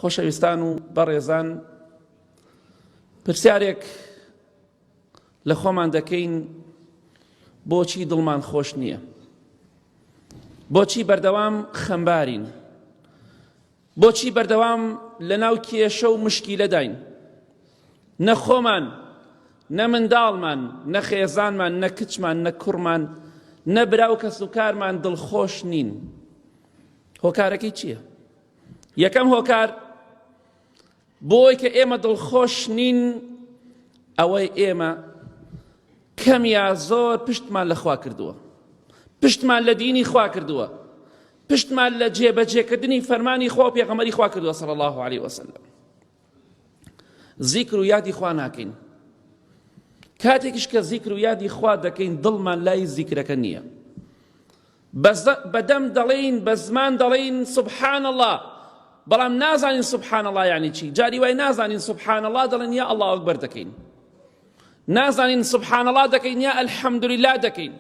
خۆشەویستان و بەڕێزان پرسیارێک لە خۆمان دەکەین بۆچی دڵمان خۆش نییە بۆچی بەردەوام خەمبارین بۆچی بەردەوام لەناو کێشە و مشکیلەداین نە خۆمان نە منداڵمان نە خێزانمان نە کچمان نە کوڕمان نە برا و کەسوکارمان دڵخۆش نین هۆکارەکەی چییە؟ یەکەم هۆکار بۆی کە ئێمە دڵخۆش نین ئەوەی ئێمە کەم یا زۆر پشتمان لە خوا کردووە پشتمان لە دینی خوا کردووە پشتمان لە جێبەجێکردنی فەرمانی خوا و پێغەمبەری خوا کردووە صلی الله علیه وسلم زیکر و یادی خوا ناکەین کاتێکیش کە زیکر و یادی خوا دەکەین دڵمان لای زیکرەکە نییە بەدەم دەڵێین بە زمان دەڵێین سبحان الله بەڵام نازانین سبحان الله یعنی چی جاری وای نازانین سبحان الله دەڵێن یا الله اکبر دەکەین نازانین سبحان الله دەکەین یا الحمدلله دەکەین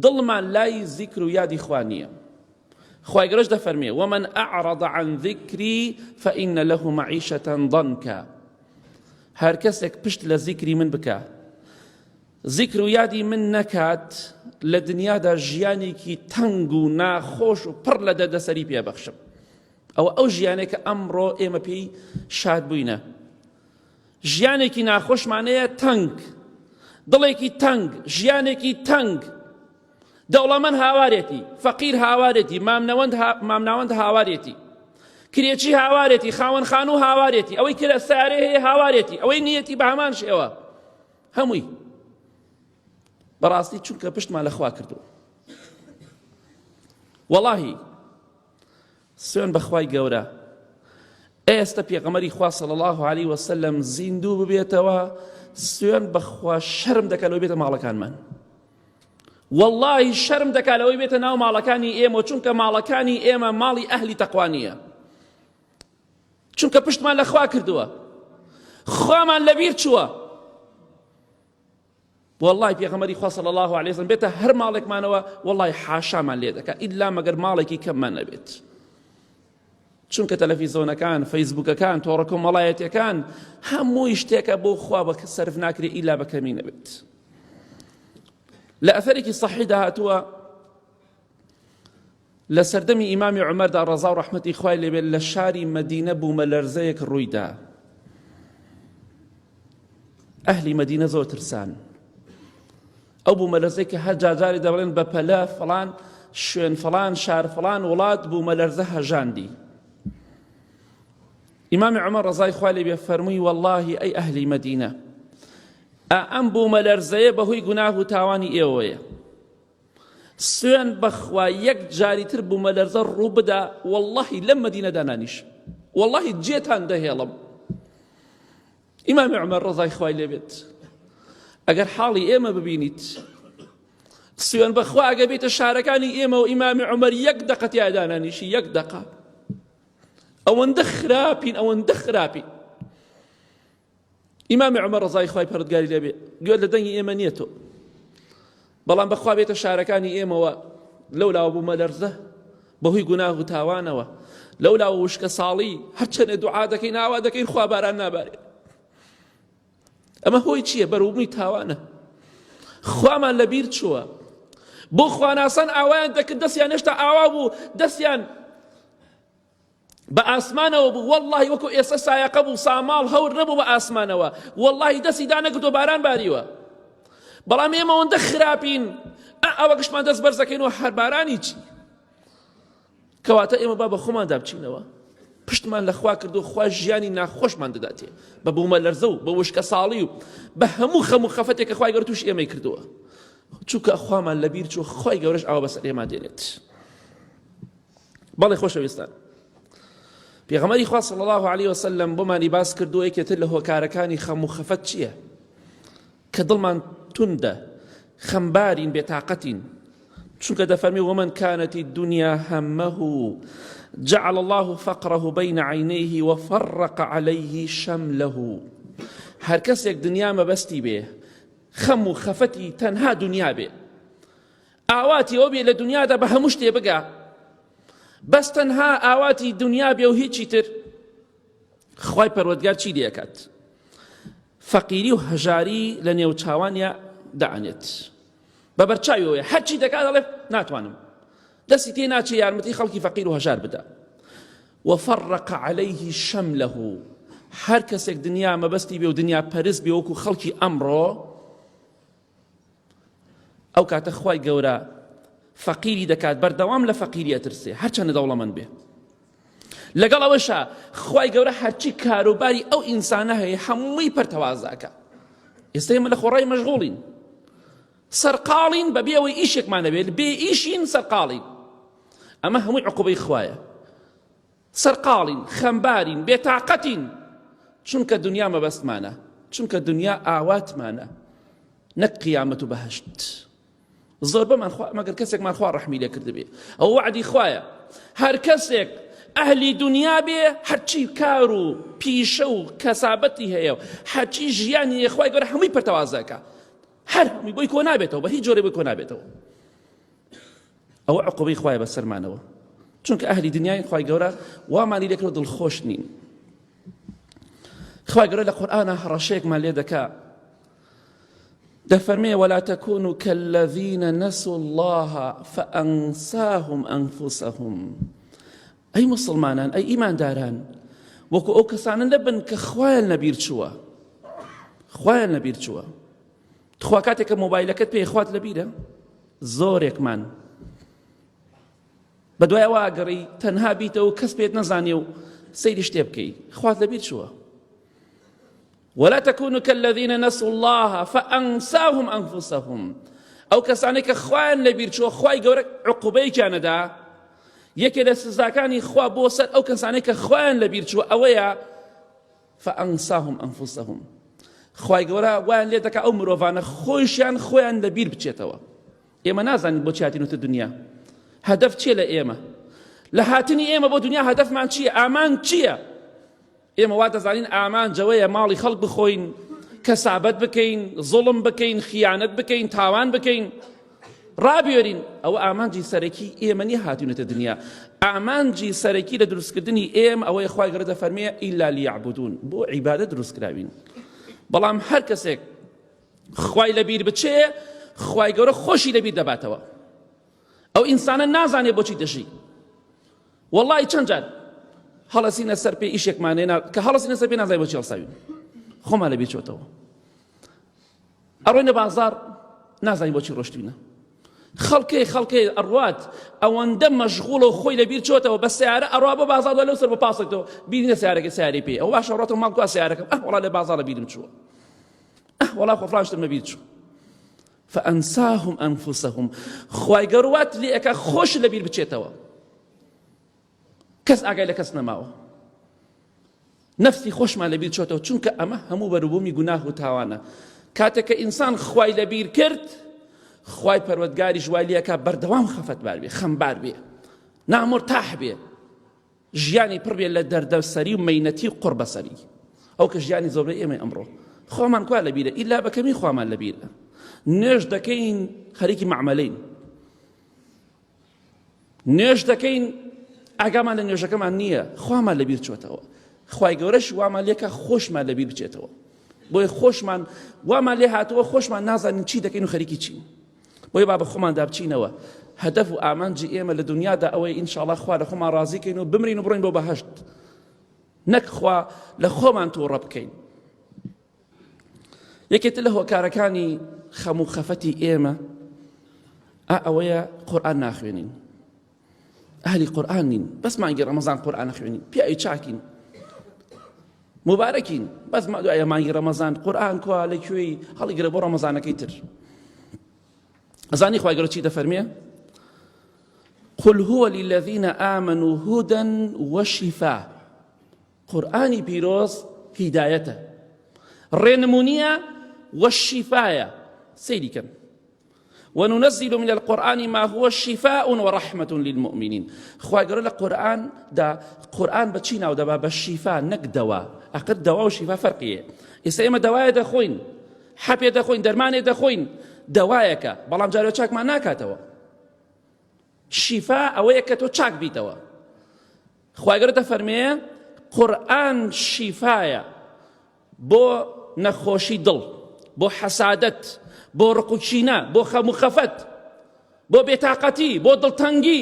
دڵمان لای زیکر و یادی خوا نییە خوای گەورەش دەفەرمێ ومن اعرض عن ذکری فإن له معیشة ضنکا هەر کەسێک پشت لە زیکری من بکە زیکر و یادی من نەکات لە دنیادا ژیانێکی تەنگ و ناخۆش و پڕ لە دەردەسەری پێبەخشم ئەوە ئەو ژیانێک کە ئەمڕۆ ئێمە پێی شاد بووینە ژیانێکی ناخۆشمانەیە تەنگ دڵێکی تەنگ ژیانێکی تەنگ دەوڵەمەند هاوارێتی فەقیر هاوارێتی مامناوەند هاوارێتی کرێچی هاوارێتی خاوەن خانوو هاوارێتی ئەوەی کرە سارێ هەیە هاوارێتی ئەوەی نیەتی بە هەمان شێوە هەمووی بەڕاستی چونکە پشتمان لەخوا کردووە وەڵاهی سوێن بەخوای گەورە ئێستا پێغەمەری خوا صلی الله علیه وسلم زیندوو ببێتەوە سوێن بەخوا شەرم دەکات لەوەی بێتە ماڵەکانمان واللهی شەرم دەکات لەوەی بێتە ناو ماڵەکانی ئێمە چونکە ماڵەکانی ئێمە ماڵی ئەهلی تەقوا نییە چونکە پشتمان لە خوا کردووە خوامان لەبیر چووە واللهی پێغەمبەری خوا صلی الله علیه وسلم بێتە هەر ماڵێکمانەوە واللهی حاشامان لێ دەکا ئیلا مەگەر ماڵێکی کەممان نەبێت چونکە تەلەفیزۆنەکان فەیسبوکەکان تۆڕە کۆمەڵایەتیەکان هەمووی شتێکە بۆ خوا بە سەرف ناکرێ ئیلا بە کەمی نەبێت لە ئەثەرێکی صحیحدا هاتووە لە سەردەمی ئیمامی عومەردا ڕەزا و ڕەحمەتی خوای لێبێت لە شاری مەدینە بوومەلەرزەیەک ڕوویدا ئەهلی مەدینە زۆر ترسان ئەو بوومەلەرزەی کە هەر جاجاری دەڵێن بە پەلە فڵان شوێن فڵان شار فڵان وڵات بوومەلەرزە هەژاندی ئیمامی عمر ڕەزای خوا لێ بێ فەرمووی واللهی ئەی ئەهلی مەدینە ئەم بوومەلەرزەیە بەهۆی گوناه و تاوانی ئێوەیە سوێن بەخوا یەک جاری تر بوومەلەرزە ڕوو بدا واللهی لەم مەدینەدا نانیشم واللهی جێتان دەهێڵم ئیمامی عومەر ڕەزای خوای لێبێت ئەگەر حاڵی ئێمە ببینیت سوێن بەخوا ئەگە بێتە شارەکانی ئێمە و ئیمامی عومەر یەک دەقە تیادا نانیشی یەک دەقە ئەوەندە خراپین ئەوەندە خراپین ئیمامی عومەر ڕەزای خوای پەروەردگاری لێ بێ گوێت لە دەنگی ئێمە نییە تۆ بەڵام بەخوا بێتە شارەکانی ئێمەوە لەو لاوە بوومە لەرزە بەهۆی گوناه و تاوانەوە لەو لاوە وشکە ساڵی هەرچەنێ دوعا دەکەین ئاوا دەکەین خوا باران نابارێ ئەمە هۆی چییە بەروبوومی تاوانە خوامان لەبیر چووە بۆ خواناسان ئاوایان دەکرد دەستیان هێشتا ئاوا بوو دەستیان بە ئاسمانەوە بوو واللهی وەکو ئێستا سایەقە بوو ساماڵ هەور نەبوو بە ئاسمانەوە واللهی دەستی دانەگرتووە باران باریوە بەڵام ئێمە ئەوەندە خراپین ئەوە گشتمان دەست بەرزەکەین و هەر بارانی چی کەواتە ئێمە با بە خۆماندا بچینەوە پشتمان لە خوا کردو خوا ژیانی ناخۆشمان دەداتێ بە بوومە لەرزە و بە وشکە ساڵی و بە هەموو خەم و خەفەتێک کە خوای گەورە تووش ئێمەی کردووە چونکە خوامان لەبیر چوو خوای گەورەش ئاوا بەسەر ئێمە دێنێت بەڵێ خۆشەویستان پێغەمبەری خوا صلی الله علیه وسلم بۆمانی باس کردووە یەکێتر لە هۆکارەکانی خەم و خەفەت چییە کە دڵمان توندە خەمبارین بێتاقەتین چونکە دەفەرمی ومن كانت الدنيا همه جعل الله فقره بين عينيه وفرق عليه شمله هەر کەسێک دنیا مەبەستی بێ خەم و خەفەتی تەنها دنیا بێ ئاواتی ئەو بێ لە دنیادا بە هەموو شتێ بگا بەس تەنها ئاواتی دنیا بێ و هیچی تر. خوای پەروەردگار چی لێکات فەقیری و هەژاری لە نێوچاوانیا دائەنێت بە بەرچاویەوەیە هەرچی دەکات دەڵێ ناتوانم دەستی تێ ناچێ یارمەتی خەڵکی فەقیر و هەژار بدا وفرق عليه شمله هەر کەسێک دنیا مەبەستی بێ و دنیا پەرست بێ وەکو خەڵکی ئەمڕۆ ئەو کاتە خوای گەورە فەقیری دەکات بەردەوام لە فەقیری ئەترسێ هەرچەندە دەوڵەمەند بێ لەگەڵ ئەوەشا خوای گەورە هەرچی کاروباری ئەو ئینسانە هەیە هەمووی پەرتەوازاکە ئێستا ئێمە لە خۆڕای مەشغوڵین سەرقاڵین بەبێ ئەوەی ئیشێکمان نەبێت بێ ئیشین سەرقاڵین ئەمە هەمووی عقوبەی خوایە سەرقاڵین، خەمبارین، بێتاقەتین، چونکە دنیا مەبەستمانە، چونکە دنیا ئاواتمانە، نەک قیامەت و بەهەشت. زۆربەمان خوا مەگەر کەسێکمان خوا ڕەحمی لێ کردبێ ئەو وەعدی خوایە هەر کەسێک ئەهلی دنیا بێ هەرچی کار و پیشە و کەسابەتی هەیە و هەرچی ژیانی هەیە خوای گەورە هەمووی پەرتەوازەکە هەر هەمووی بۆی کۆ نابێتەوە بە هیچ جۆرێ بۆی کۆ نابێتەوە ئەوە عقوبەی خوایە بەسەرمانەوە چونکە ئەهلی دنیای خوای گەورە وامانی لێکرد دڵخۆش نین خوای گەورە لە قورئانا هەڕەشەیەکمان لێ دەکا دەفەرمێ ولا تكونوا كالذين نسوا الله فأنساهم أنفسهم ئەی مسلمانان ئەی ئیمانداران وەکو ئەو کەسانە نەبن کە خوایان لەبیر چووە خوایان لەبیر چووە تخوا کاتێک کە مۆبایلەکەت پێ خوات لەبیرە زۆرێکمان بەدوای ئەوە ئەگەڕی تەنها بیتەوە کەس پێت نەزانێ و سەیری شتێ بکەی خوات لەبیر چووە ولا تكونوا كالذين نسوا الله فأنساهم أنفسهم ئەو کەسانەی کە خوایان لەبیر چووە خوای گەورە عقوبەیەکیانەدا یەکێ لە سزاکانی خوا بۆ سەر ئەو کەسانەی کە خوایان لەبیر چووە ئەوەیە فأنساهم أنفسهم خوای گەورە وایان لێ دەکا ئەو مرۆڤانە خۆیشیان خۆیان لەبیر بچێتەوە ئێمە نازانین بۆچی هاتینەتە دنیا هەدەف چییە لە ئێمە لە هاتنی ئێمە بۆ دنیا هەدەفمان چییە ئامان چییە ئێمە وا دەزانین ئامانجەوەیە ماڵی خەڵک بخۆین کەسابەت بکەین زوڵم بکەین خیانەت بکەین تاوان بکەین ڕابێرین ئەوە ئامانجی سەرەکی ئێمە نیە هاتوینەتە دنیا ئامانجی سەرەکی لە دروستکردنی ئێمە ئەوەیە خوای گەورە دەفەرمێ ئیلا لیعبدون بۆ عیبادەت دروستکراوین بەڵام هەر کەسێک خوای لەبیر بچێ خوای گەورە خۆشی لەبیر دەباتەوە ئەو ئینسانە نازانێ بۆچی دەژی وەڵی چەند جار هەڵەسینە سەر پێ ئیشێکمانێ کە هەڵەسینە سەر پێ نازای بۆچی هەڵساوین خۆمان لەبیر چۆتەوە ئەڕۆینە بازاڕ نازانین بۆچی ڕۆشتوینە خەڵکێ خەڵکێ ئەڕوات ئەوەندە مەشغوڵە و خۆی لەبیر چۆتەوە بە سیارە ئەڕوا بۆ بازاڕ لەو سەر بە پاسێکەوە بیری نە سیارەکە سیارەی پێ ئەو باشە ڕۆتەوە ماڵ کوا سیارەکەم ئەه وەڵا لە بازاڕ بیرم چووە ئەه وەڵا خۆ فڵان شتم لەبیر چوو فأنساهم أنفسهم خوای گەورە وات لێ ئەکا خۆش لەبیر بچێتەوە کەس ئاگای لە کەس نەماوە نەفسی خۆشمان لەبیر چۆتەوە چونکە ئەمە هەموو بەروبوومی گوناه و تاوانە کاتێک کە ئینسان خوای لەبیر کرد خوای پەروەردگاریش وای لێکا بەردەوام خەفەتبار بێ خەمبار بێ نامرتاح بێ ژیانی پڕ بێ لە دەردەسەری و مەینەتی و قوڕبەسەری ئەو کە ژیانی زۆربەی ئێمەی ئەمڕۆ خۆمان کوا لەبیرە ئیلا بەکەمی خوامان لەبیرە نوێژ دەکەین خەریکی مەعمەلەین نوێژ دەکەین ئاگامان لە نوێژەکەمان نییە خوامان لەبیر چۆتەوە خوای گەورەش وامان لێکە خۆشمان لەبیر بچێتەوە بۆیە خۆشمان وامان لێ هاتووە خۆشمان نازانین چی دەکەین و خەریکی چین بۆیە با بە خۆماندا بچینەوە هەدەف و ئامانجی ئێمە لە دنیادا ئەوەی ئینشاڵا خوا لە خۆمان ڕازیکەین و بمرین و بڕۆین بۆ بەهەشت نەک خوا لە خۆمان تووڕە بکەین یەکێتر لە هۆکارەکانی خەم و خەفەتی ئێمە ئا ئەوەیە قورئان ناخوێنین ئەهلی قورئان نین بەس مانگی ڕەمەزان قورئان نەخوێنین پیاوی چاکین مبارەکین بەس ما دوایە مانگی ڕەمەزان قورئان کوا لە کوێی هەڵیگرە بۆ ڕەمەزانەکەی تر ئەزانی خوای گەورە چی دەفەرمێ قل هو للذين آمنوا هدى وشفاء قورئانی پیرۆز هیدایەتە ڕێنمونیە وەشیفایە سەیری کەن وننزل من القرآن ما هو شفاء ورحمة للمؤمنين خوای گەورە لە قورئان دا قورئان بە چی ناو دەبا بە شیفا نەک دەوا ئەقر دەوا و شیفا فەرقیە ئێستا ئێمە دەوایە دەخۆین حەپێ دەخۆین دەرمانێ دەخۆین دەوایەکە بەڵام جارێ چاکمان ناکاتەوە شیفا ئەوەیە کە تۆ چاک بیتەوە خوای گەورە دەفەرمێ. قورئان شیفایە بۆ نەخۆشی دڵ، بۆ حەسادەت، بۆ ڕق و کینە، بۆ خەم و خەفەت، بۆ بێتاقەتی، بۆ دڵتەنگی،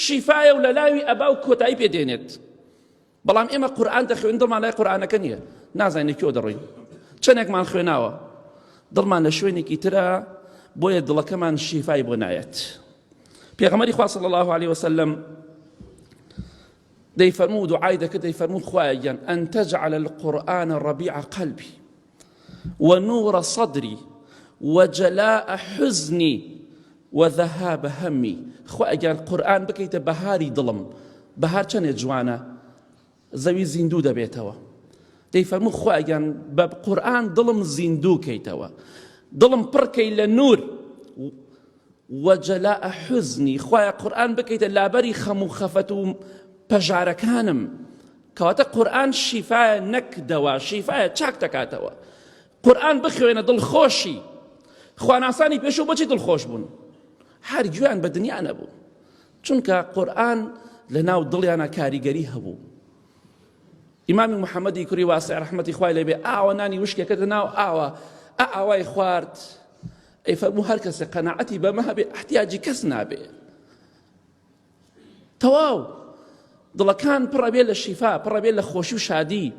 شیفایە و لە لاوی ئەبا و کۆتایی پێ دێنێت. بەڵام ئێمە قورئان دەخوێن دڵمان لای قورئانەکە نییە، نازانین لە کوێ دەڕۆین، چەندێکمان خوێناوە، دڵمان لە شوێنێکی ترە، بۆیە دڵەکەمان شیفای بۆ نایەت. پێغەمبەری خوا صلی الله علیه وسلم دەیفەرموو دوعای دەکرد دەیفەرموو خوایە گیان أن تجعل القرآن ربيع قلبي ونور صدري وجلاء حزني وذهاب همي خوایە گیان قورئان بکەیتە بەهاری دڵم بەهار چەندێ جوانە زەوی زیندوو دەبێتەوە دەیفەرموو خوایە گیان بە قورئان دڵم زیندوو کەیتەوە دڵم پڕکەی لە نور وجلاء حزنی، خوایە قورئان بکەیتە لابەری خەم و خەفەت و پەژارەکانم. کەواتە قورئان شیفایە نەک دەوا، شیفایە چاک دەکاتەوە. قورئان بخوێنە دڵخۆشی. خواناسانی پێشوو بۆچی دڵخۆش بوون؟ هەر گوێیان بە دنیا نەبوو. چونکە قورئان لە ناو دڵیانە کاریگەری هەبوو. ئیمامی محەممەدی کوڕی واسع ڕەحمەتی خوای لێبێ ئاوە نانی وشکێکە ناو ئاوە ئاوای خوارد ئەی فەرموو هەر کەسێ قەناعەتی بەمە هەبێ احتیاجی کەس نابێ تەواو دڵەکان پڕەبێ لە شیفا پڕەبێ لە خۆشی و شادی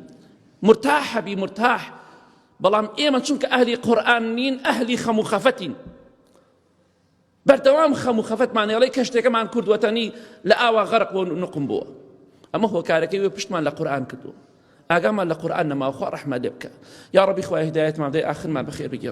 مرتاحەبی مرتاح بەڵام ئێمە چونکە ئەهلی قورئان نین ئەهلی خەم و خەفەتین بەردەوام خەم و خەفەتمان ئێڵەی کەشتێکەمان کوردوەتەنی لە ئاوا غەرق بۆ نقم بووە ئەمە هۆکارەکەی وێ پشتمان لە قورئان کردووە ئاگامان لە قورئان نەماوە خوا ڕەحمە لێ بکە یا ڕەبی خوای هیدایەتمان بدەی ئاخرمان بەخێر بگێڕ.